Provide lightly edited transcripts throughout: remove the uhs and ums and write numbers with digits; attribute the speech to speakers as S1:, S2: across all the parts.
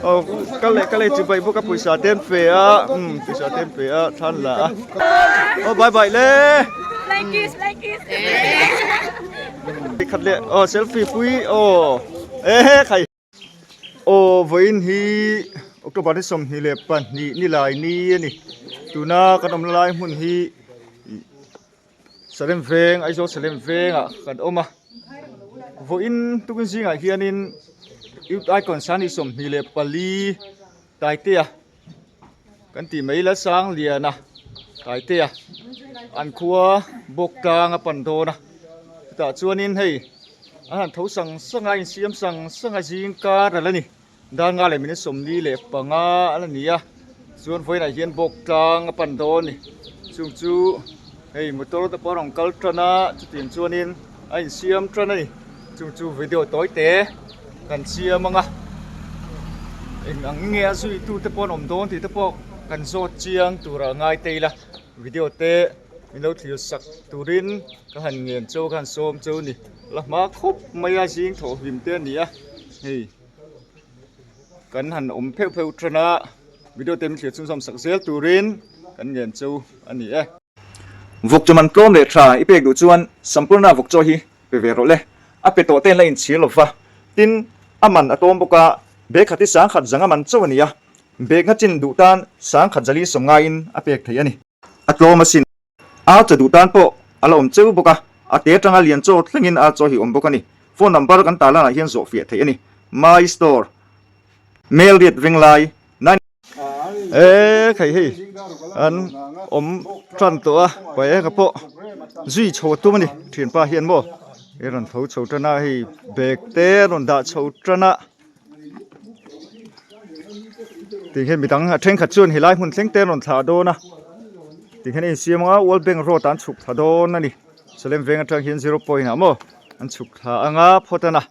S1: Aw kal leh kal e chibai bawk a pawisa te an pe a umm pawisa te an pe a thla an la a aw bye bye le khat leh aw selfie pui aw ehe khai aw vawiin hi October ni 22 ni lai ni a ni tuna kan awmna lai hmun hi Salem veng Aizawl Salem vengah kan awm a vawiin tukin zingah hianin Youth Icon Sani 24 Taitea kan tih mai la Sangliana Taitea an khua bawk tlang a pan dawn a chutah chuanin hei an han tho sang sang a insiam sang sang a zing kar a la ni. Dar nga leh minute 45 a la ni a chuan vawiinah hian bawk tlang a pan dawn a ni chung chu hei motor te pawh a rawn kal tan a chutiang chuanin a insiam tan a ni chung chu video tawi te kan siam ang a eng ang nge a zui tu te pawh an awm dawn tih te pawh kan zawt chiang tur ah ngai te ila video te min lo thlir sak turin ka han ngen cheu ka han sawm cheu a ni la hma khawp mai a zing thawh hlim te a ni a hei. Kan han awm pheuh pheuh tan a, video te min thlir chhunzawm sak zel turin kan ngen chu a ni e. Vawk chaw man tlawm leh tha i pek duh chuan Sampurna vawk chaw hi pe ve rawh le. A pe tawh ten la inchhir lo va, tin a man a tlawm bawk a, bag khat hi 10,000 zanga man chauh a ni a, bag nga chin duh tan 10,000 zali sawm ngaiin a pek theih a ni. A tlawm asin. A chaw duh tan pawh a la awm cheu bawk a, a te atanga lian chaw thlengin a chaw hi awm bawk a ni. Phone number kan tarlan ah hian zawh fiah theih a ni. My store. Mail riat veng lai nine. E khai hei an awm tan tawh a paih eng pawh zui chho a tum a ni thianpa hian maw i rawn tho chho tan a hei bag te a rawn dah chho tan a. Tih hian midang a thenkhat chuan helai hmun thleng te an rawn thlah dawn a tih hian a insiam ang a World Bank road ah an chhuk thla dawn a ni Salem veng atang hian zero point ah maw an chhuk thla ang a phawt a na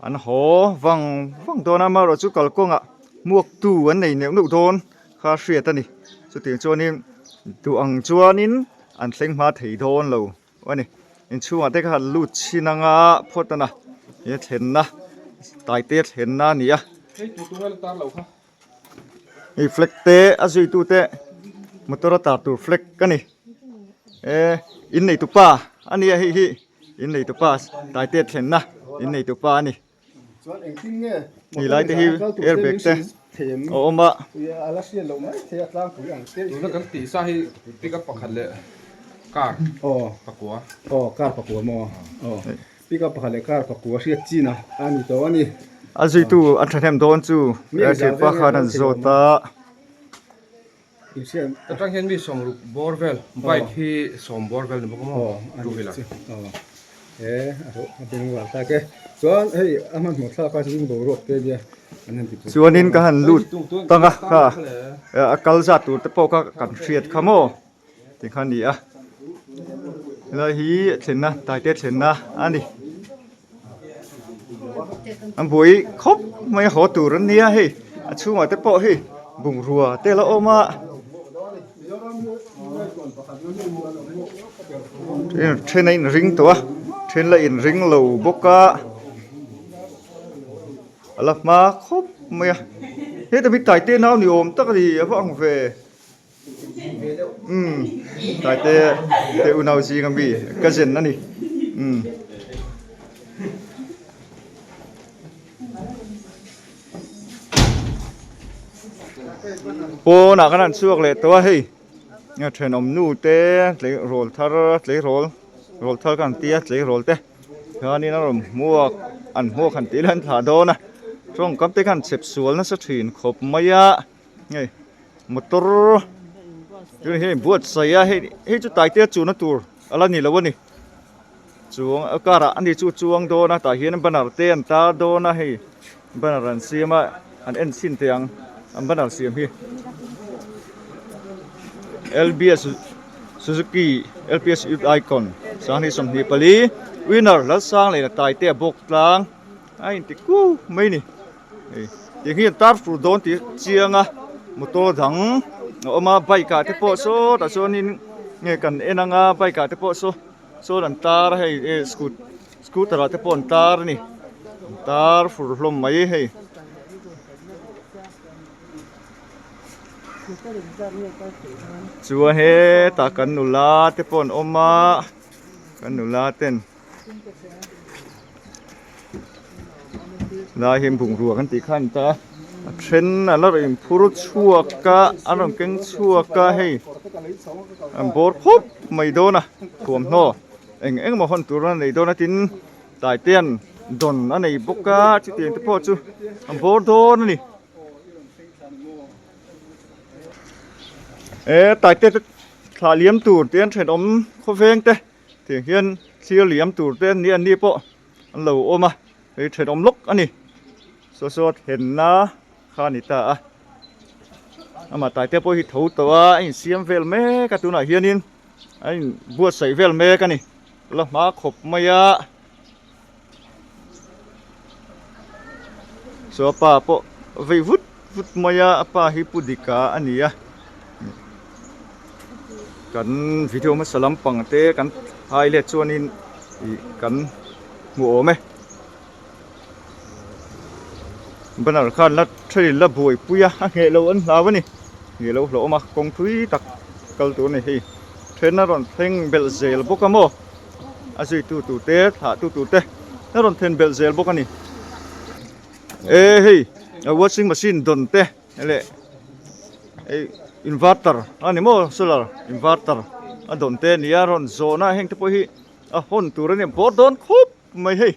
S1: an haw vang vang dawn a amaherawh chu kalkawngah hmuak tu an nei neuh neuh dawn kha a hriat a ni chutiang chuanin duh ang chuanin an thleng hma thei dawn lo. A ni inchhungah te kha han lut chhin anga phawt a na he thlenna taite thlenna a ni a hei flag te a zuitu te motor a tar tur flag a ni e in nei tupa a ni a hei hi in nei tupa taite thlenna in nei tupa a ni. Hei lai te hi airbag te a awm a.
S2: Tuna kan tih sa hi pickup pakhat leh car pakua.
S3: Aw car pakua maw aw pickup pakhat leh car pakua hriat chin a a ni tawh a ni.
S1: A zuitu a thahnem dawn chu thianpa khan an zawt a.
S2: Atang hian mi sawmruk bawr vel bike hi sawm bawr vel ni bawk a maw two wheeler.
S1: Chuanin ka han lut tang a kha a kal zat tur te pawh kha kan hriat kha maw. Ti kha a ni a helai hi thlenna taite thlenna a ni an buai khawp mai a haw tur an nia hei a chhungah te pawh hei bungrua te a la awm a then a inring tawh a then la inring lo bawk a a la hma khawp mai a heta mi taite nau ni awm tak a ni a va ang ve. Umm taite te unau zinga mi cousin a ni umm. Pawnah kan han chhuak leh tawh a hei thenawm nu te tleirawl thar tleirawl rawl thar kan tia tleirawl te hianin a rawn hmuak an hmuak han tih ila an thlah dawn a tawngkam te khan chhep sual nasa thin khawp mai a. Hei motor tun hi buatsaih a hei hei chu taitea chuna tur a la ni lo a ni chuang a car ah ani chu chuang dawn a tah hian banner te an tar dawn a hei banner an siam a an en chhin teh ang an banner siam hi L_B_S Suzuki L_P_S Youth Icon 2024 winner Lalsanglei Taitea bawk tlang a inti kuau mai a ni. Hei tiang hi an tar fur dawn tih a chiang a motor dang a awm a bike ah te pawh sawtah chuanin nge kan en ang a bike ah te pawh saw sawn an tar a hei eh scoot scooter ah te pawh an tar a ni an tar fur hlawm mai hei. Chuan hetah kan nula te pawh an awm a kan nula ten lai hi bungrua kan tih kha a ni ta a a then a la rawn inphur chhuak a an rawn keng chhuak a hei an bawr khawp mai dawn a thuamhnaw eng eng emaw hawn tur a nei dawn a tin Taitean dawn a nei bawk a chutiang te pawh chu an bawr dawn a ni. E Taite te thlah liam tur te an thenawm khawveng te tiang hian thlir liam tur te an ni an ni pawh an lo awm a hei thenawm lawk a ni saw saw thlenna kha a ni ta a amah Taite pawh hi tho tawh a a insiam vel mek a tunah hianin a inbuatsaih vel mek a ni. La hma khawp mai a saw a pa pawh vei vut vut mai a a pa hi pu dika a ni a kan video hmasa lampang te kan hai let chuanin ih kan hmu awm e banner khan la thenin la buaipui a a ngheh loh an hlau a ni ngheh loh hlauhawm a kawng thui tak kal tur a ni hei then a rawn thleng belh zel bawk a maw a zuitu tur te thlah tu tur te a rawn thlen belh zel bawk a ni e hei washing machine dawn te leh hei inverter a ni maw solar inverter a dawn te a ni a rawn zawhna heng te pawh hi a hawn tur a ni bawr dawn khawp mai hei.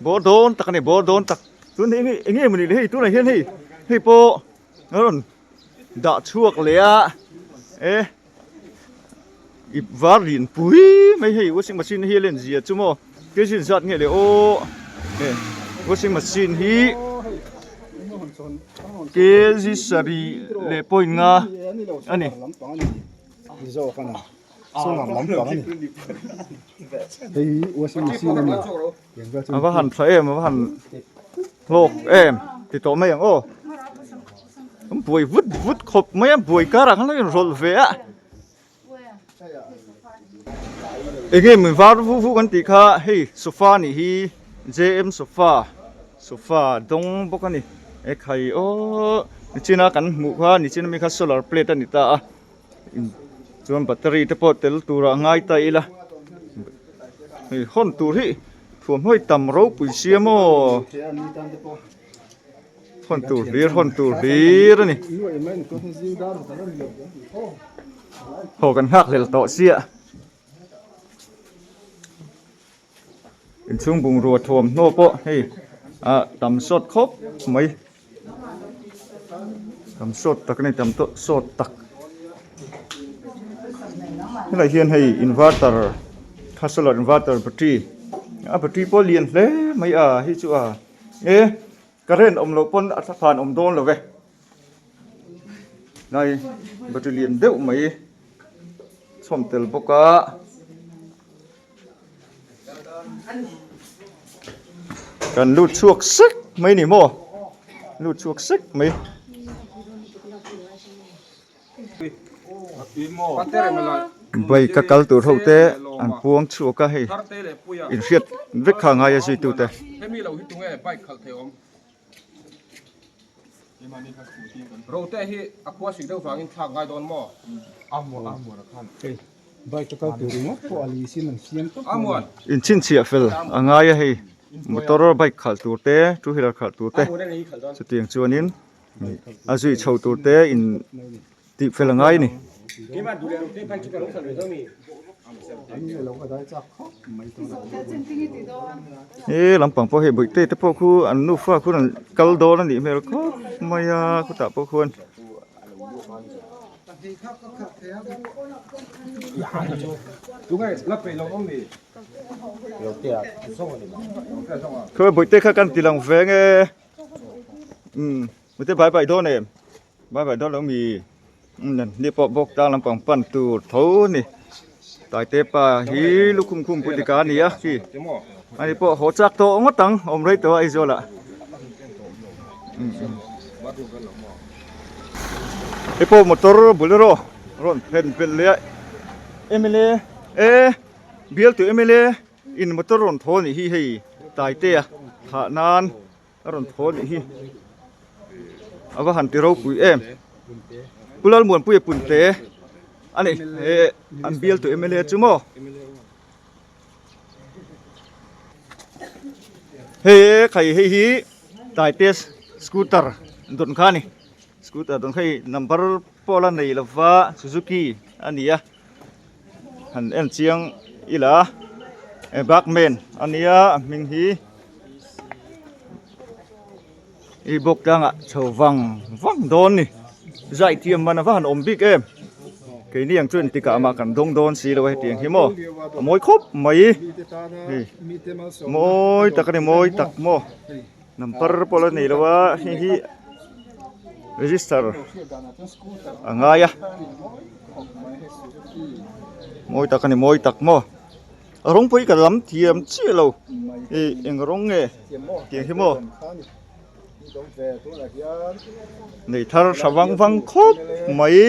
S1: Bawr dawn tak a ni bawr dawn tak tun eng eng nge mawni le hei tunah hian hei hei pawh a rawn dah chhuak leh a e ip var lian pui mai hei washing machine hi a len zia chu maw kg zat nge le aw e washing machine hi kg sarih leh point nga a ni. A va han tha em a va han hlawk em ti tawh mai ang aw an buai vut vut khawp mai a buai karah khan a inrawlh ve a enge min var vu vu kan tih kha hei sofa nih hi J M sofa sofa dawng bawk a ni ekhai aw nichina kan hmuh kha nichina mi kha solar plate a ni ta a. Chuan battery te pawh tel turah ngai ta ila hei hawn tur hi thuamhnawi tam ropui sia maw hawn tur hlir hawn tur hlir a ni haw kan nghak hlel tawh sia inchhung bungrua thuamhnaw pawh hei ah tam sawt khawp mai tam sawt tak a ni tam tawh sawt tak helai hian hei inverter kha solar inverter battery a battery pawh a lian hle mai a hei chu a e current awm loh pawn a thlaphan awm dawn lo ve hnai battery lian deuh mai chhawm tel bawk a. Kan lut chhuak sek mai ni maw lut chhuak sek mai. Bike a kal tur ho te an puang chhuak a hei inhriat vek kha ngai a zuitu te.
S2: Rote hi a khua sik deuh vangin thlak ngai dawn maw?
S3: Bike a kal tur ringawt pawh a li sin an siam tawp mai a ni.
S1: Inchhinchhiah fel a ngai a hei motor bike khalh tur te two wheeler khalh tur te chutiang chuanin a zui chho tur te in tih fel a ngai a ni. He lampang pawh hei bawihte te pawh khu an nufa khuan an kal dawn a nih hmel khawp mai a khutah pawh khuan. Khawi bawihte kha kan ti lang ve nge umm bawihte bye bye dawn em bye bye dawn lo mi umm ni pawh bawk tlang lampang pan tur tho a ni taite pa hi lukhum khum pui tika a ni a khi ani pawh haw chak tawh ngawt ang awm rei tawh a Aizawl ah. Hei pawh motor bolero rawn phen pelh leh a mla e bialtu mla in motor rawn thaw a nih hi hei Taitea thah nan. A rawn thaw leh hi a va han ti ropui em Pu Lalmuanpuia Punte a ni eh an bial tu mla chu maw hei khai hei hi Taite scooter dawn kha a ni scooter dawn kha hei number pawh la nei lova Suzuki a ni a. Han en chiang ila eh bakman a nia a hming hi i bawk tlangah chho vang vang dawn ni zai thiam man a va han awm bik em keini ang chuan tikah mah kan dawng dawn si lo a hetiang hi maw a mawi khawp mai hei mawi tak a ni mawi tak maw number pawh la nei lo a hei hi register a ngai a mawi tak a ni mawi tak maw a rawng pawh hi ka lam thiam chiah lo ih eng rawng nge tiang hi maw nei thar tha vang vang khawp mai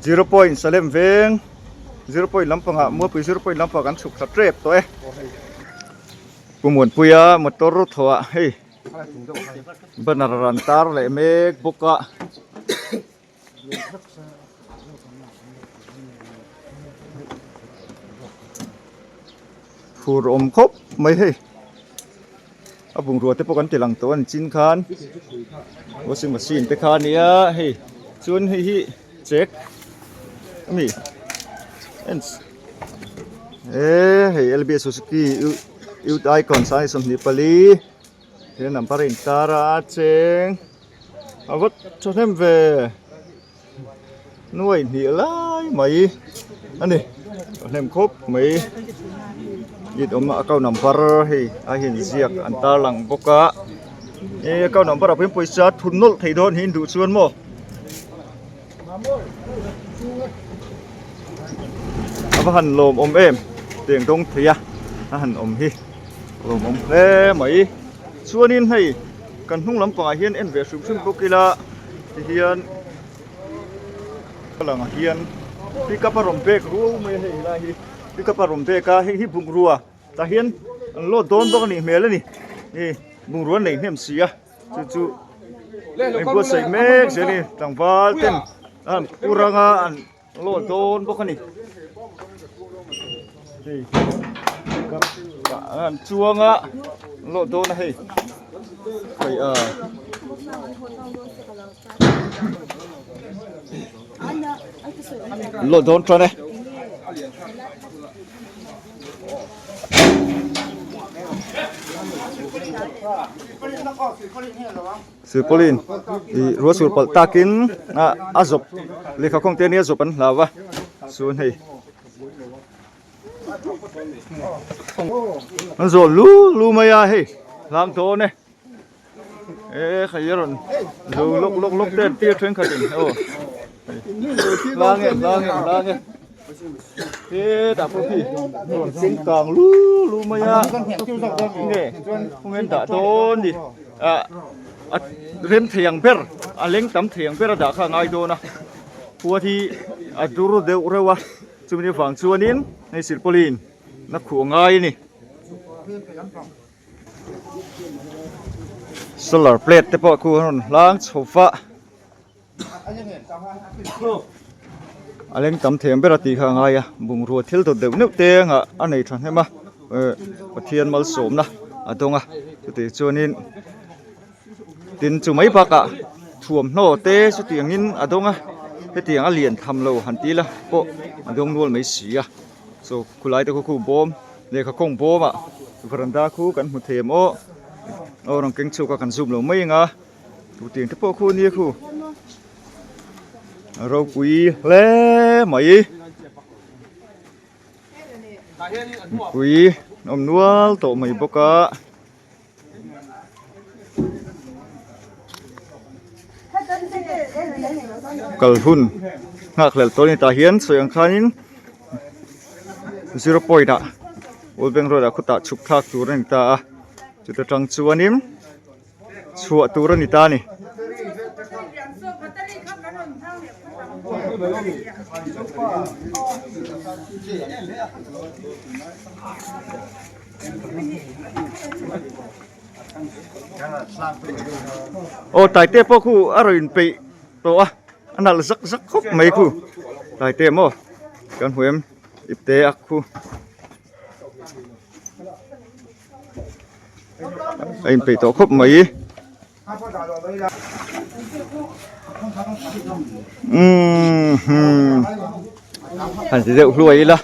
S1: zero point Salem veng zero point lampangah Mualpui zero point lampangah kan chhuk thla tep tawh e Pu Muanpuia motor thawh ah hei banner an tar leh mek bawk a. Phur awm khawp mai hei a bungrua te pawh kan ti lang tawh a ni chin khan washing machine te kha a nia hei chuan hei hi chek a mi e hei L B Suzuki youth icon sang 24 he number a intar a cheng. A va thahnem ve nuai hnih lai mai a ni thahnem khawp mai gate awmna account number hei a inziak an tarlang bawk a he account number ah pawhin pawisa thun nawlh thei dawn hi in duh chuan maw a va han lawmawm em tiang dawng thei a a han awm hi lawmawm hle mai chuanin hei. Kan hnung lampangah hian en ve hrim hrim bawk ila tihian a langah hian pickup a rawn bek ruau mai a hei helai hi pickup a rawn bek a hei hi bungrua tah hian an load dawn bawk a nih hmel a ni hei bungrua an nei hnem si a chu chu a inbuatsaih mek zel a ni tlangval ten an pu ranga an load dawn bawk a ni hei pickup ah an chuang a an load dawn a hei hei a an load dawn tan e. Silpaulin ih ruah sur palh takin ah a zawp lehkha khawng te ania zawp an hlau a chuan hei an zawh lu lu mai a hei hlang dawn e e khai a rawn zo lawk lawk lawk te an tir thenkhatin aw hlang e hlang e hlang e. Hetah pawh khi rawn cheng kang lu lu mai a nge khawnge an dah dawn ni ah a rem thei ang ber a leng tam thei ang ber a dah kha a ngai dawn a khua hi a dur deuh reuh a chumi avang chuanin hei silpauline na khuh a ngai a ni. Solar plate te pawh khu a rawn hlang chho va. A leng tam thei ang ber a tih kha a ngai a bungrua thil dawt deuh neuh te anga a nei tha hnem a eh Pathian malsawmna a dawng a chutih chuanin tin chu mai bakah thuamhnaw te chutiangin a dawng a hetiang a lian tham lo han ti ila pawh a dawng nual mai si a chaw khulai te khu khu bawm lehkha khawng bawmah varanda khu kan hmu thei em aw aw rawn keng chhuak a kan zoom lo mai ang a. Tutiang te pawh khu nia khu a ropui hle mai mipui an awm nual tawh mai bawk a. Kal hun nghak hlel tawh a ni tah hian sawi ang khanin zero point ah Old Bank road ah khutah chhuk thlak tur a ni ta a chuta tang chuanin. Chhuah tur a ni ta a ni. Aw Taite pawh khu a rawn inpeih tawh a a nalh zak zak khawp mai khu Taite maw kan hmu em ipte a khu a inpeih tawh khawp mai. Umm han ti deuh hluai ila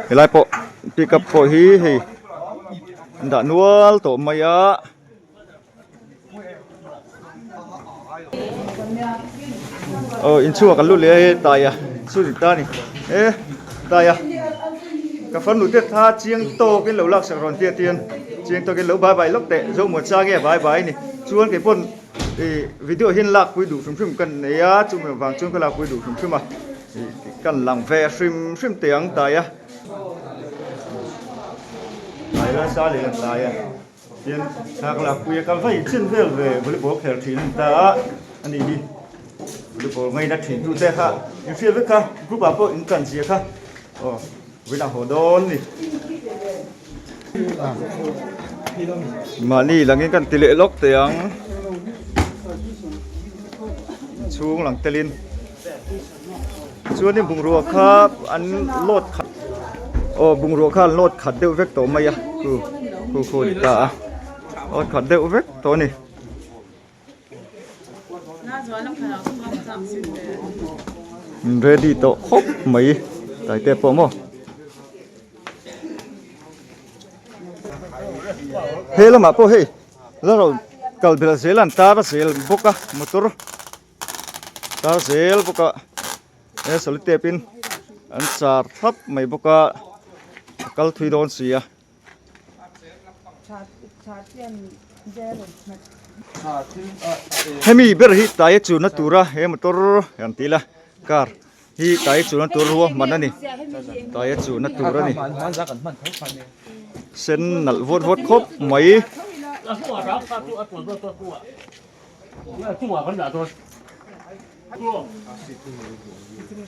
S1: helai pawh pickup pawh hi hei an dah nual tawh mai a. Aw inchhungah kan lut leh a he taia chu ni ta ni e taia ka farnu te kha chiang tawkin lo laksak rawn tia tian chiang tawkin lo bye bye lawk teh zo muan sang nge bye bye ni chuan kei pawn ih video hian lakpui duh hrim hrim ka nei a chumi vang chuan ka lakpui duh hrim hrim a ih kan lang ve hrim hrim teh ang taia taia sa leh an taia. Tin, thla ka lakpui a, ka vai chin vel ve volleyball khel thin a ni ta a, a ni hi volleyball ngaina thin tu te kha in hriat vek kha group ah pawh in tan zia kha aw vawiin ah haw dawn ni. Mahni langin kan ti leh lawk teh ang chhung lang telin chuanin bungrua kha an load khat aw bungrua kha an load khat deuh vek tawh mai a khu khu khu a ni ta a load khat deuh vek tawh a ni. Ready tawh khawp mai taite pawh maw. He lamah pawh hei la rawn kal belh zel an tar a zel bawk a motor. Tar zel bawk a he solitape in an char thlap mai bawk a a kal thui dawn si a. Hemi ber hi tlai a chunna tura he motor an tih la car hi tlai a chunna tur ruahman a ni tlai a chunna tur a ni sen nalh vawt vawt khawp mai.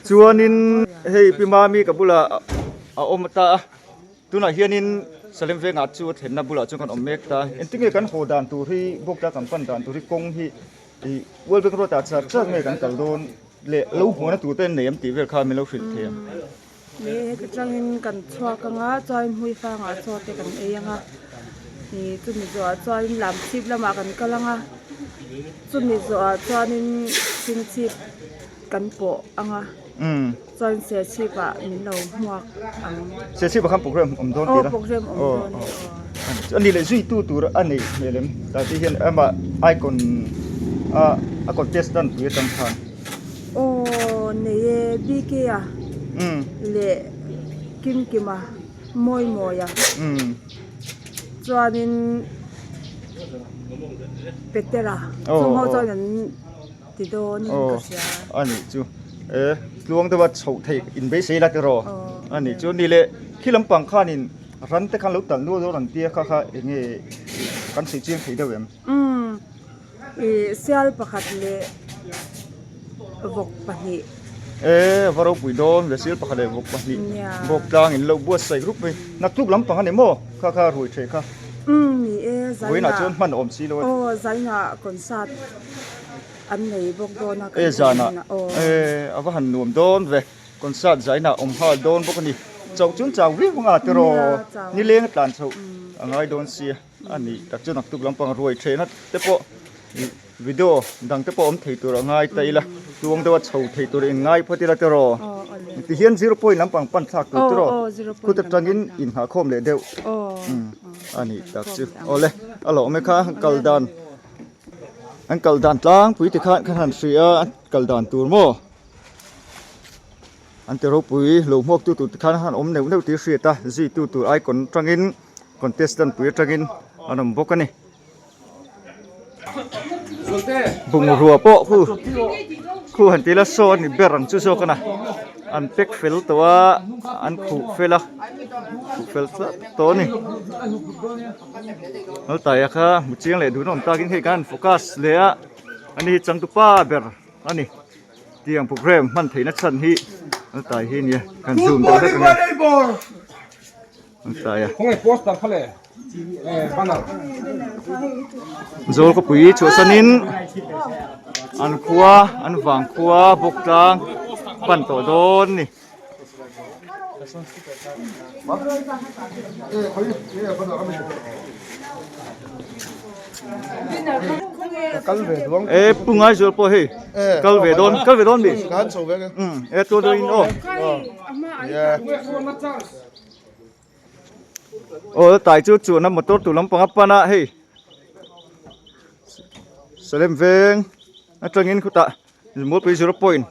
S1: Chuanin hei Pi Mami ka bulah a awm ta a, tunah hianin Salem vengah chu a thlenna bulah chuan kan awm mek ta. Engtin nge kan haw dan tur hi Bawkta kan pan dan tur hi kawng hi ih World Bank Road ah char char nge kan kal dawn leh lo hmuhna tur te an nei em tih vel kha min lo hrilh thei ang.
S4: Ni heti tangin kan chhuak anga chuanin hmuifangah chaw te kan ei anga ih chumi zawhah chuanin lamchhip lamah kan kal anga chumi zawhah chuanin chingchhip kan pawh anga chuan serchhip ah min lo hmuak ang.
S1: Serchhip ah khan program awm dawn tih la?
S4: Aw program awm dawn e aw.
S1: A ni leh zui tu tur a neih hmel em? Tah te hian amah icon a a contestant pui atang khan.
S4: Aw nei e BK a leh Kimkima Mawimawia chuanin Petera chung ho chuan an ti dawn in ka hria.
S1: Aw a nih chu e tluang deuha chhoh theih in beisei la tiraw a nih chu ni leh khi lampang khanin ran te khan lo talh nual dawn an tia kha kha eng nge kan sawi chiang thei deuh em?
S4: Ih sial pakhat leh vawk pahnih.
S1: E va ropui dawn ve sial pakhat leh vawk pahnih bawk tlang in lo buatsaih rup mai naktuk lampang a ni maw kha kha ruai theh kha.
S4: Umm ni e zainah.
S1: Vawiinah chuan hman a awm si lo a.
S4: Aw zainah concert an nei bawk dawn a.
S1: E zanah e a va han nuam dawn ve concert zainah awm nghal dawn bawk a ni chauh chuan chau viau ang a tiraw nileng a tlan chhoh a ngai dawn sia. A nih tak chu naktuk lampang ruai thehna te pawh video dang te pawh awm thei tur a ngai ta ila tuang deuha chho thei tur in ngai phawt ila tiraw tihian zero point lampang pan thlak tur tiraw khuta tangin inhahkhawm leh deuh a nih tak chu awle a lawm e kha kal dan an kal dan tlangpui te khan khan han hria a kal dan tur maw. An ti ropui lo hmuak tu tur te khan han awm neuh neuh tih hriat a zui tu tur icon atangin contestant pui atangin an awm bawk a ni. Bungrua pawh khu khu han tih ila saw a ni ber ang chu zawk a na an pack fel tawh a an khuh fel a khuh fel tlat tawh a ni. Laltaia kha hmu chiang leh duhna awm takin hei khan an focus leh a ani hi changtupa ber a ni. Tiang program hman theihna chhan hi A tai hi nia kan zoom deuh hlek ania an tai a. Zawl khawpui chhuahsanin an khua an vang khua bawk tlang pan tawh dawn a ni. E pu ngai zual pawh hei kal ve dawn kal ve dawn mi e tual dawn in aw aw tai chu chuan a motor tur lampang a pan a hei Salem veng atangin khutah Mualpui zero point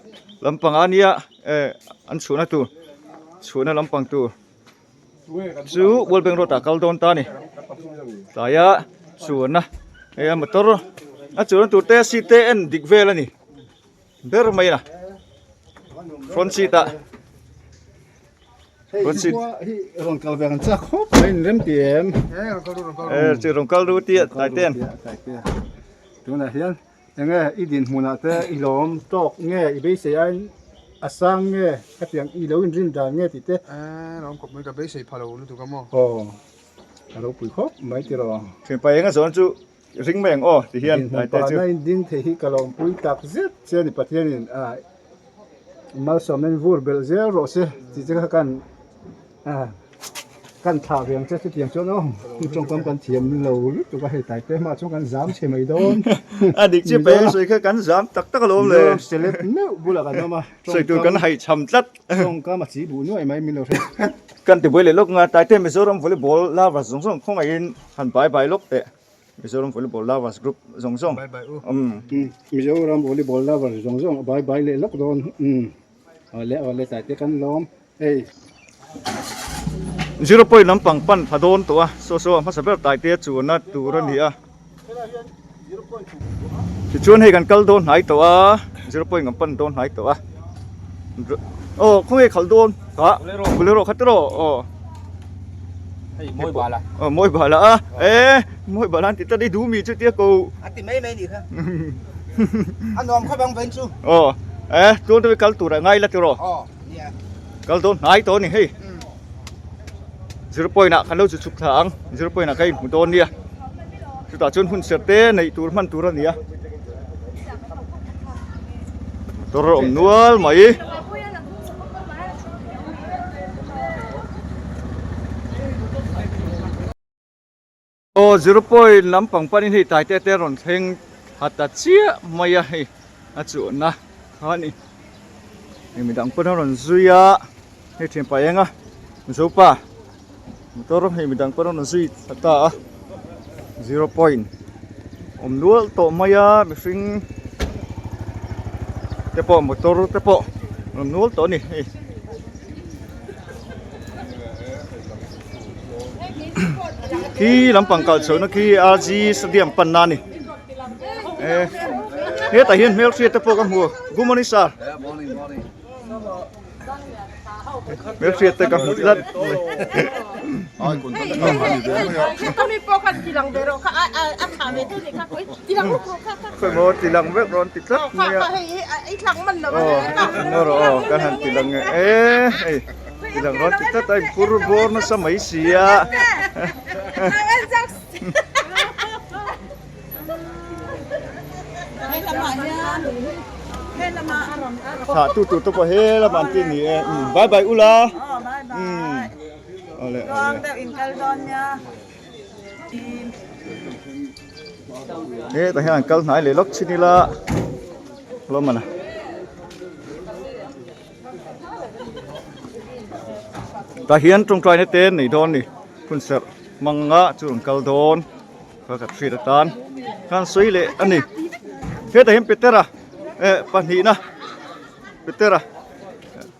S1: lampang a nia eh an chhuahna tur chhuahna lampang tur chu World Bank road ah kal dawn ta a ni tlaia chuanna hei a motor a chuanna tur te seat te en dik vel a ni ber mai a front seat ah.
S3: Hei hi khua hi rawn kal ve ang chak khawp mai in rem ti em?
S1: Eh chi rawn kal ru tia tlai ten.
S3: Tunah hian enge i dinhmunah te i lawm tawk nge i beisei aiin a sang nge hetiang i lo inrin dan nge tih te.
S5: Eh lawm kawp mai ka beisei pha lo lutuk a maw.
S3: Aw a ropui khawp mai tiraw.
S1: Thianpa enga zawn chu ring mai ang aw ti hian
S3: tlai te chu. Dinhmun pahna in ding thei hi ka lawmpui tak zet che a ni Pathianin a malsawmna in vur belh zel rawh se tih te kha kan kan thlah ve ang che chutiang chuan aw tawngkam kan thiam lo lutuk a hei tlai te hmaah chuan kan zam chhe mai dawn.
S1: A dik chiah pei sawi kha kan zam tak tak alawm le.
S3: Mizoram celeb meuh bulah kan awm a.
S1: Sawi tur kan haihchham tlat.
S3: Tawngkam a chi buh nuaih mai min lo hre.
S1: Kan tibuai leh lawk nga tlai te Mizoram volleyball lovers zawng zawng khawngaihin han bai bai lawk teh. Mizoram Volleyball Lovers Group zawng zawng.
S5: Bye bye u.
S1: Um.
S3: Mizoram Volleyball Lovers zawng zawng bye bye leh lawk dawn. Um. Awle awle tlai te kan lawm. Hei.
S1: Zero point lampang pan pha dawn tawh a, saw saw a hmasa ber tlai te chuanna tur a ni a. Tichuan hei kan kal dawn hnai tawh a, zero point kan pan dawn hnai tawh a. Aw khawnge khalh dawn? Kha Bolero kha tiraw? Aw.
S2: Hei mawi bala.
S1: Aw mawi bala a. E mawi bala an ti tlat i duh mi chu tia ko.
S6: A ti mai mai nih kha. A nuam khawp ang vain chu.
S1: Aw e tun te kal tur a ngai la tiraw?
S6: Aw nia.
S1: Kal dawn hnai tawh a ni hei. Zero point ah kan lo chu chhuk thla ang. Zero point ah ka inhmu dawn nia. Chutah chuan hun serh te neih tur hman tur a ni a. Motor a awm nual mai. Aw zero point lampang panin hei tai te te rawn thleng thla ta chiah mai a hei a chuanna kha a ni. Hei midang pawn a rawn zui a hei thianpa eng a Mizopa motor hei midang pawn a rawn zui thla ta a zero point awm nual tawh mai a mihring te pawh motor te pawh awm nual tawh a ni hei. Khi lampang kal chhohna khi RG stadium panna a ni e hetah hian hmelhriat te pawh ka hmu good morning sir hmelhriat te ka hmu tlat khawimaw tilang vek rawn ti tlat mai a aw aw kan han tilang e hei. Tilang rawn ti tlat a in pur bawr nasa mai si a. Thlah tu tur te pawh he lamah an ti ni e bye bye ula. Awle awle. Hetah hian an kal hnai leh lawk chin ila hlawm a na. Tah hian tawngtaina te an nei dawn a ni hunserh hmanga chu an kal dawn kha ka hriat atan khan sawi leh a ni hetah hian Petera eh pahnihna Petera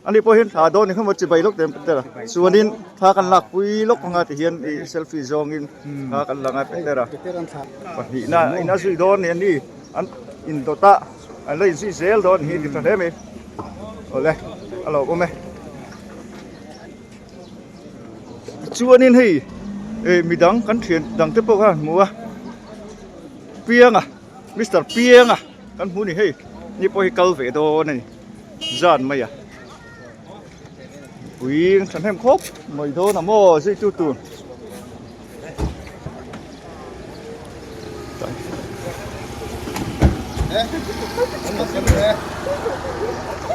S1: ani pawh hian thla dawn ni kha maw chibai lawk te Petera chuanin thla kan lakpui lawk anga ti hian ih selfie zawngin thla kan la anga Petera pahnihna in a zui dawn a ni ani an indawt a. An la inzui zel dawn hi ti tha hle mai. Awle a lo awm e. Tichuanin hei eh midang kan thian dang te pawh kha an hmu a. Pianga Mister Pianga kan hmu ni hei ni pawh hi kal ve dawn a ni zan mai a. Mipui an thahnem khawp mai dawn a maw zui tu tur.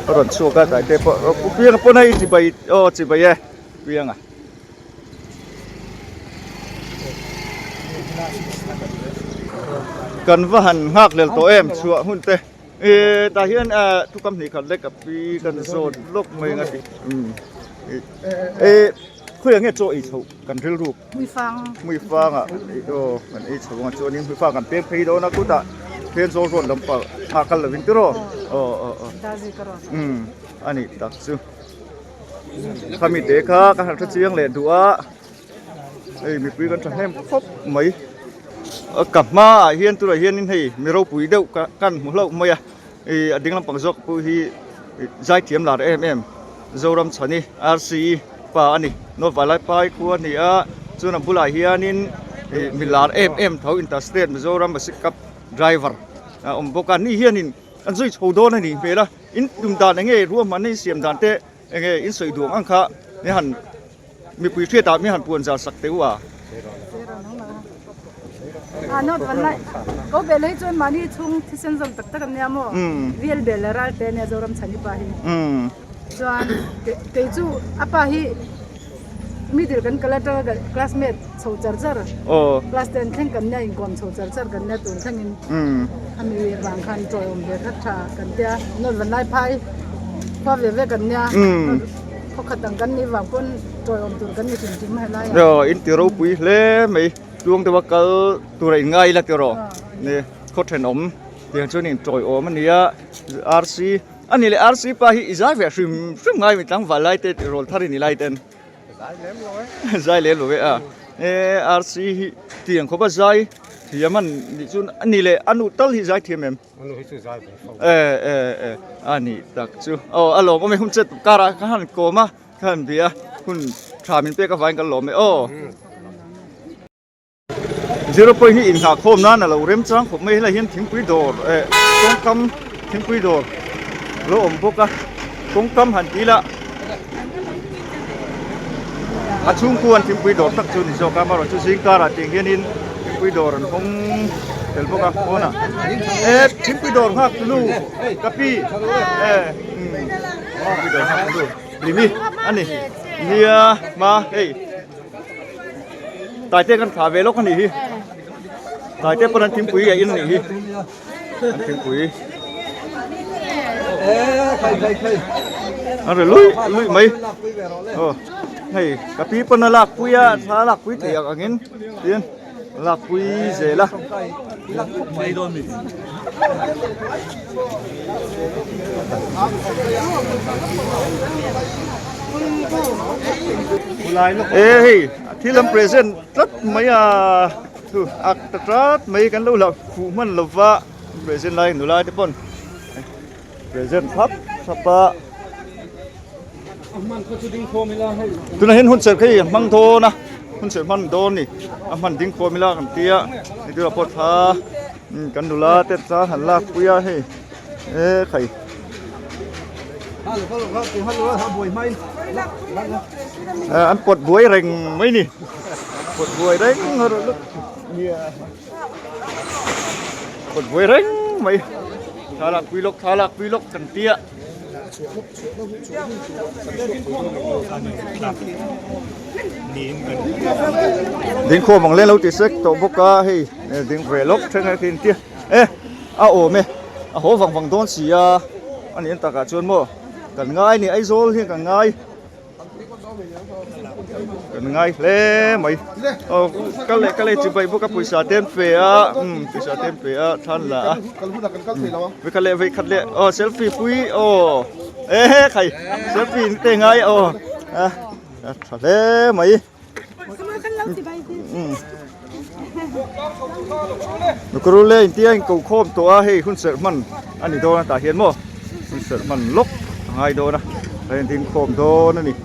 S1: A rawn chhuak a tlai te pawh pu pianga pawn hei chibai aw chibai e pianga. Kan va han nghak lel tawh em chhuah hun te e tah hian thu kam hnih khat lek a pi kan zawt lawk mai ang a ti e khawiah nge chaw ei chhoh kan rilru hmuifang ah aw kan ei chho ang chuanin hmuifang kan peng phei dawn a kutah Thenzawl road lampang ah kal lovin tiraw aw aw aw a nih tak chu. Khami te kha ka han hre chiang leh duh a hei mipui kan thahnem khawp mai ka hmaah hian tunah hianin hei mi ropui deuh ka kan hmu hlauh mai a ih a ding lampang zawk pawh hi zaithiam lar em em Zoram Chhani RCE pa a ni North Vailaipai khua a ni a chuan a bulah hianin ih mi lar em em tho interstate Mizoram bus cab driver a awm bawk a ni hianin an zui chho dawn a nih hmel a. In tum dan enge ruahmanna in siam dan te enge in sawi duang ang kha mi han mipui hriat ah mi han puan zar sak teh u a.
S4: A note van lai ko bel hei chuan mahni chhung thisen zawm tak tak an nia maw rial bel leh ral te ania Zoram chhani pa hi chuan kei chu a pa hi Middle kan kal atanga ka classmate chho char char class ten thleng kan nia inkawm chho char char kan nia tun thlengin a mi vang khan chawi awm ve khat tha kan tia note van lai phai khua ve ve kan nia khaw khat ang kan nih vang pawn chawi awm tur kan ni hrim hrim helai ah.
S1: Aw in ti ropui hle mai tluang deuha kal tura in ngai ila tiraw ni khaw thenawm tiang chuan in chawi awm a nia RC A ni leh RC pa hi i zai ve hrim hrim ngai mi tlangval lai te tih rawl thar in i lai ten.
S5: Zai lem lo e.
S1: Zai lem lo e a. E RC hi tiang khawp a zai thiam an nih chuan a ni leh a nu tal hi zai thiam em?
S5: A nu hi chu zai ve fo.
S1: E e e a ni tak chu. Aw a lawm awm e hun chet karah ka han kawm a ka han bia hun tha min pek avangin ka lawm e aw. Zero point hi inghah khawm nan a lo remchang khawp mai helai hian thingpui dawr eh kawngkam thingpui dawr lo awm bawk a kawngkam han tih lah a chhungkuan thingpui dawr tak chu ni zawk a amaherawhchu zing karah tiang hianin thingpui dawr an hawng tel bawk a pawnah eh thingpui dawr nghak tulu ka pi eh thingpui dawr nghak tulu limi a ni nia hma hei. Taite kan thlah ve lawk a nih hi Taite pawn an thingpui a in a nih hi an thingpui an ri luih luih mai aw hei ka pi pawn a lak pui a thla a lak pui thei ang angin tin a lak pui zel a. E hei thil an present tlat mai a thu ak ta tlat mai kan lo la fuh hman lova present lai nula te pawn present thlap thlap a tunah hian hun serh khi a hmang dawn a hun serh hman dawn a ni a hman ding khawm ila kan tia hei tunah pawh thla kan nula te thla han lak pui a hei e khai an pawt buai reng mai ni pawt buai reng pawt buai reng mai thla lak pui lawk thla lak pui lawk kan tia. Dingkhawm ang leng lo ti sek tawh bawk a hei ding ve lawk thleng a khi tia e a awm e a haw vang vang dawn si a a nih ang takah chuan maw kan ngai a ni Aizawl hian kan ngai. Kan ngai hle mai aw kal leh kal e chibai bawk a pawisa te an pe a umm pawisa te an pe a thla an la a vei khat leh vei khat leh aw selfie pui aw e he khai selfie te ngai aw a a tha hle mai umm nukuru le intia in ko khawm tawh a hei hun serh hman a ni dawn a tah hian maw hun serh hman lawk a ngai dawn a a in ding khawm dawn a ni.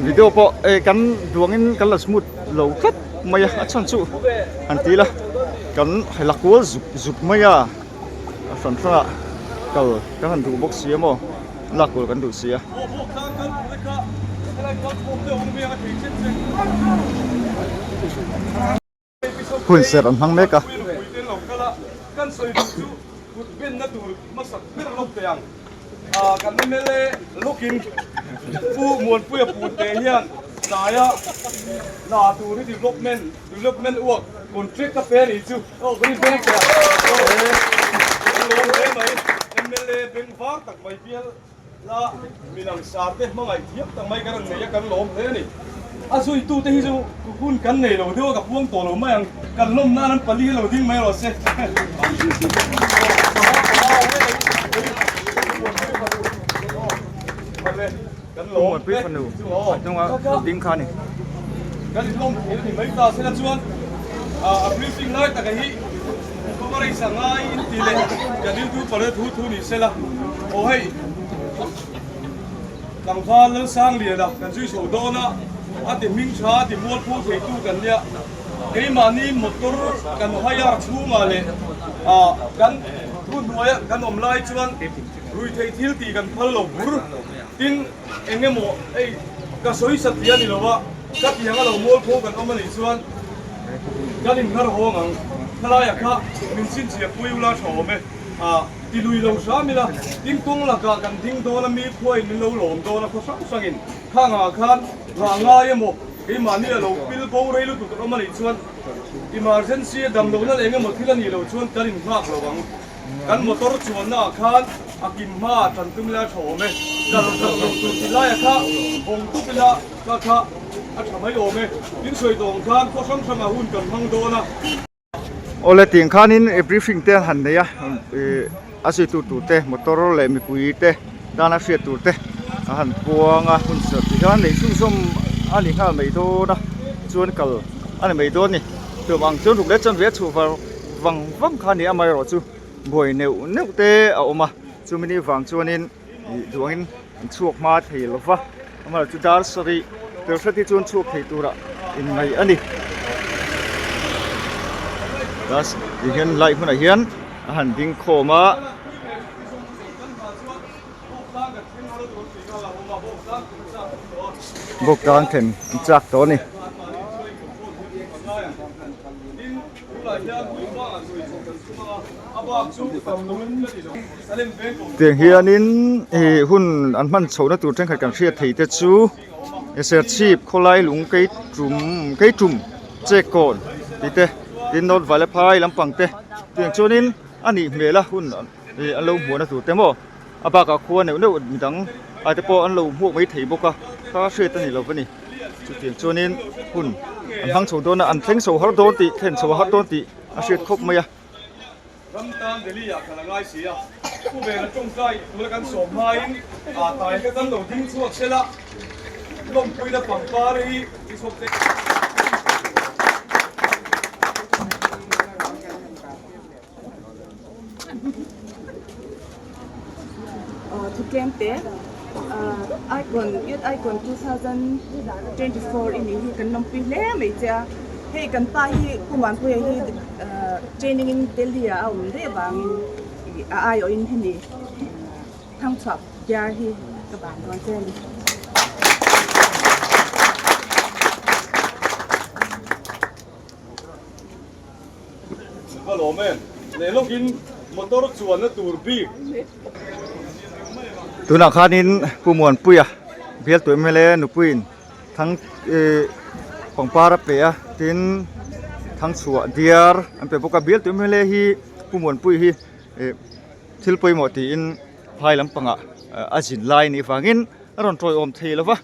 S1: Video pawh eh kan duangin kan la smooth lo tlat. mai a, a chhan chu han ti ila kan la kual zuk zuk mai a, a hran hran ah kal kan han duh bawk si a maw lak kual kan duh si a. Hun serh an hmang mek a.
S7: La mi langsar te hmangaih thiam tak mai ka rawn nei a, kan lawm hle a ni. A zuitute hi chu hun kan nei lo deuh a, ka puang tawh lo mai ang. Kan lawm nan an pali hi lo ding mai rawh se.
S1: Kan lawm hle a hnunga ding kha a ni.
S7: Kan inlawm thei a ni mai ta sela chuan a briefing lai taka hi Coverage a ngai in ti leh kan youtuber te thu thu ni sela aw hei tlangval Lalsangliana kan zui chho dawn a a ti hming tha a ti mual phu thei tu kan nia keimahni motor kan hire chhungah leh ah kan thu hnuaia kan awm lai chuan ruithei thil tih kan phal lo bur tin eng emaw hei ka sawi sa tih a ni lo a ka tiang a lo mual pho kan awm a nih chuan Kan inghar hawng ang, khalaia kha min chhinchhiah pui ula tha awm e. Ah, ti lui lo hram ila, tin kawng lakah kan ding dawn a, mi khuain min lo lawm dawn a, khaw hrang hrangin khangah khan nghah ngai emaw, keimahni a lo pil bo rei lutuk kan awm a nih chuan emergency a dam lohna leh eng emaw thil a nih loh chuan kan innghak lo ang. Kan motor chuanna ah khan a kim hma ah tan tum ila tha awm e, kal kal lo tur ti laia kha vawng tup ila kha kha a tha mai awm e, tin sawi tawh ang khan khaw hrang hrang ah hun kan hmang dawn a.
S1: Awle tiang khanin briefing te an han nei a, ih a zui tu tur te motor leh mipui te tana hriat tur te a han puang a, hun serh ti hian neih chhunzawm a ni nghal mai dawn a, chuan kal a ni mai dawn a ni, tum ang chuan ruk leh chanve a chhuah var. Vang vang kha a ni amaherawh chu buai neuh neuh te a awm a chumi ni vang chuanin ih duh angin an chhuak hma thei lo va amaherawh chu dar sarih tel hret hi chuan chhuak thei tura inngaih a ni ti hian lai hmunah hian a han ding khawm a. Bawk tlang thlen an chak tawh a ni. Tiang hianin ih hun an hman chhohna tur thenkhat kan hriat thei te chu Serchhip khawlai lung kei tum kei tum chek kawn tih te tin North Vailaphai lampang te tiang chuanin a nih hmel a hun ih an lo hmuhna tur te maw a bakah khua neuh neuh midang ah te pawh an lo hmuak mai thei bawk a kha hriat a ni lo va ni. Chutiang chuanin hun an hmang chho dawn a, an thleng chho har dawn tih thlen chho har dawn tih a hriat khawp mai a.
S7: Ram tan Delhi ah kal a ngai si a, Pu Vena tawngtai tuna kan sawm hmain aa tai ka tan lo ding chhuak sela, lawmpuina pangpar hi i chhawp te.
S4: Thu tlem te Icon Youth Icon 2024 i nih hi kan lawmpui hle mai che a, hei kan pa hi Pu Muanpuia hi training in Delhi ah a awm daih avangin a aiawhin hemi Thangchhuah biar hi ka ban dawn che a ni.
S7: Ka lawm em? Leh lawkin motor chuanna tur bik.
S1: Tunah khanin Pu Muanpuia bialtu mla nupuiin thang ih pangpar a pe a tin thangchhuah diar an pe bawk a bialtu mla hi Pu Muanpuia hi ih thil pawimawh tiin phai lampangah a zin lai anih vangin a rawn tawiawm thei lo va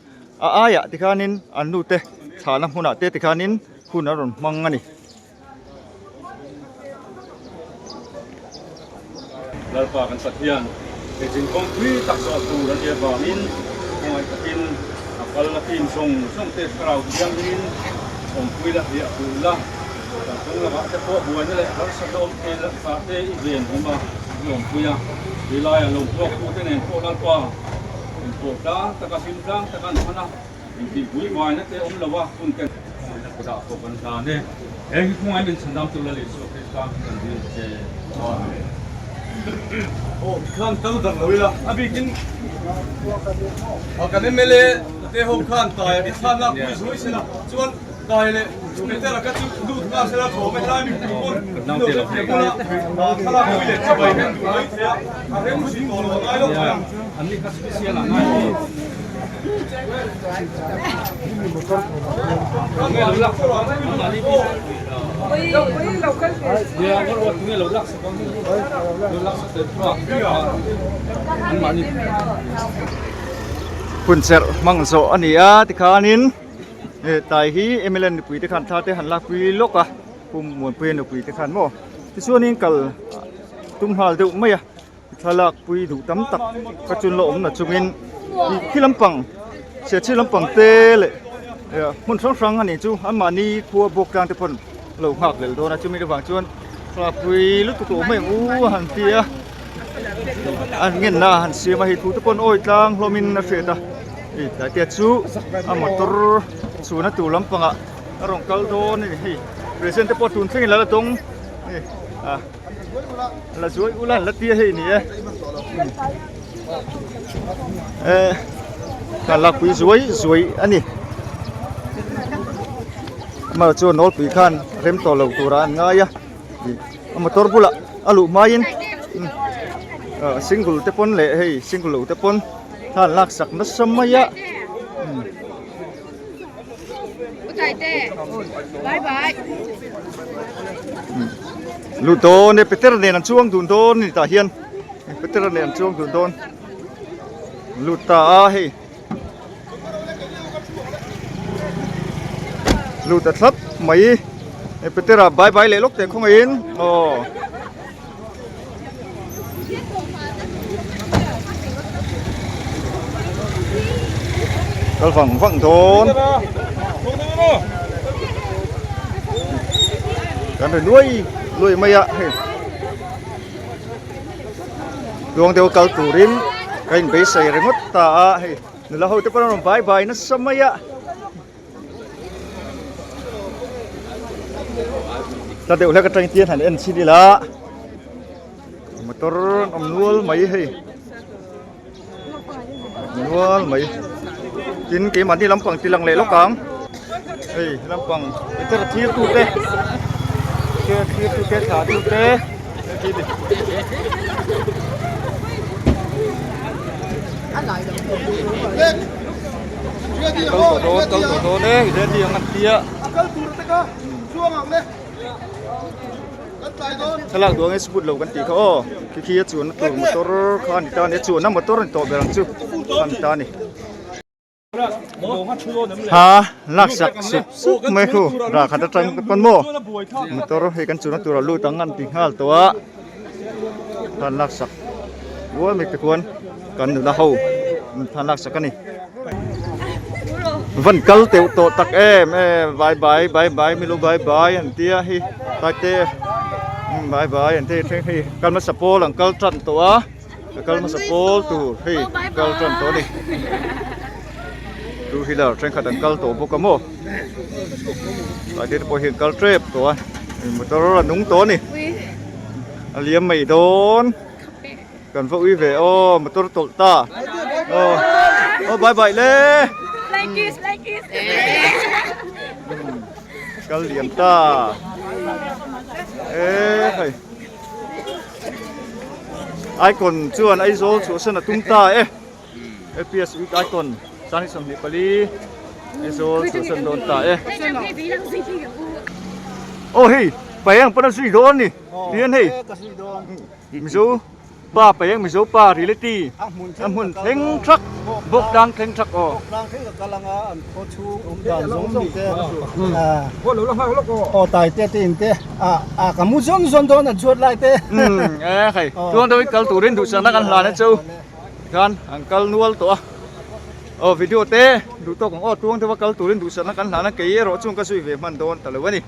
S1: a aiah tikhanin an nute thlahna hmunah te tikhanin hun a rawn hmang a ni.
S7: Lalpa kan Pathian, he zinkawng tui tak zawh tur a nih avangin khawngaih takin a kal a team zawng zawng te thlarau thianghlimin awmpui la hliah pui la, kan kawng lakah te pawh buaina leh harsatna awm thei lakah te i ven him a, i awmpui a, ti laiah lo hmuaktute nen pawh Lalpa inpawh tlang taka hlim tlang taka an hman a, intihpui vaina te awm lo a hun te.
S8: kutah pawh kan hlan e. Heng hi khawngaih min chhandamtu Lal Isua Krista hming kan dil che. Amen.
S7: Aw tikhan kal darh lo ila a bikin kan mla te ho khan tai a khan lak pui zuai sela chuan tai leh Petera kha chu lut nghal sela thawm e helai mipui pawn min lo hrethiam bawk a thlalak pui leh chibai rem duh mai thei a a rem zui tawh lo a ngai lo mai ang.
S1: Hunserh hmang zawh a ni a tikhanin tai hi mla nupui te khan thla te han lakpui lawk a Pu Muanpuia nupui te khan maw tichuanin kal tum nghal deuh mai a. Thlalak pui duh tam tak ka chun la awm na chungin ih khi lampang chhiatchhi lampang te leh hmun hrang hrang a nih chu anmahni khua bawk tlang te pawn a lo nghak lel dawn a chumi avang chuan thlalak pui lutuk lo mai ang u a han ti a an ngenna a han siam a hei thu te pawn awi tlang hlawmin a hriat a hei tlai te chu a motor chhuna tur lampangah a rawn kal dawn a ni hei present te pawh tun thlengin la la dawng hei a. La zuai ula an la tia hei ni e eh ka lakpui zuai zuai a ni amah chuan nawlpui khan rem tawh lo turah an ngai a a motor bulah a luh hmain single te pawn leh hei single lo te pawn thla an laksak nasa mai a. Lut dawn e Peter nen an chuang dun dawn a ni tah hian Peter nen an chuang dun dawn lut ta a hei lut ta thlap mai e Peter a bye bye leh lawk teh khawngaihin aw. Kal vang vang dawn kan ri luai luai mai a hei tluang deuh kal turin ka inbeisei ringawt ta a hei nula ho te pawh an rawn bai bai nasa mai a. Ta deuh hlek atang hian han en chhin ila motor an awm nual mai hei nual mai tin keimahni lampang ti lang leh lawk ang hei lampang motor thlir tu te thlir tu te thlah tu te. Kal tawh dawn kal tawh dawn e ready ang an tia thlalak duang e sput lo kan tih kha aw khi khi a chuanna tur motor kha a ni ta a ni a chuanna motor a ni tawh ber ang chu kha a ni ta a ni. Ha laksak sup sup mai khu rah khat atang te pawn maw motor hei kan chuna tur a lut ang an ti nghal tawh a khan laksak ual mai te khuan kan nula ho khan laksak a ni van kal teuh tawh tak em em bye bye bye bye milo bye bye an tia hei tlai te bye bye an ti thleng hei kal hmasa pawl an kal tan tawh a. Ka kal hmasa pawl tur hei kal tan tawh a ni two wheeler thenkhat an kal tawh bawk a maw tlai te pawh hian kal tep tawh a motor a nung tawh a ni a liam mai dawn kan va ui ve aw motor tawlh ta aw aw bye bye le kal liam ta e hei. Icon chuan Aizawl chhuahsan a tum ta e APS Youth Icon Sangni 24 Aizawl chhuahsan dawn ta e Aw hei Payang pawn a zui dawn ni tihian hei Mizo pa Payang Mizo pa reality a hmun thleng thak bawk tlang thleng thak aw.
S3: Awm dan zawng zawng te aw tai te te in te a a ka mu zawn zawn dawn an chhuat lai te
S1: e hei chuan deuh kal turin duhsakna kan hlan a chu khan an kal nual tawh a aw video te duh tawk ang aw tuang deuha kal turin duhsakna kan hlan a kei erawh chuan ka zui ve hman dawn ta lo a ni.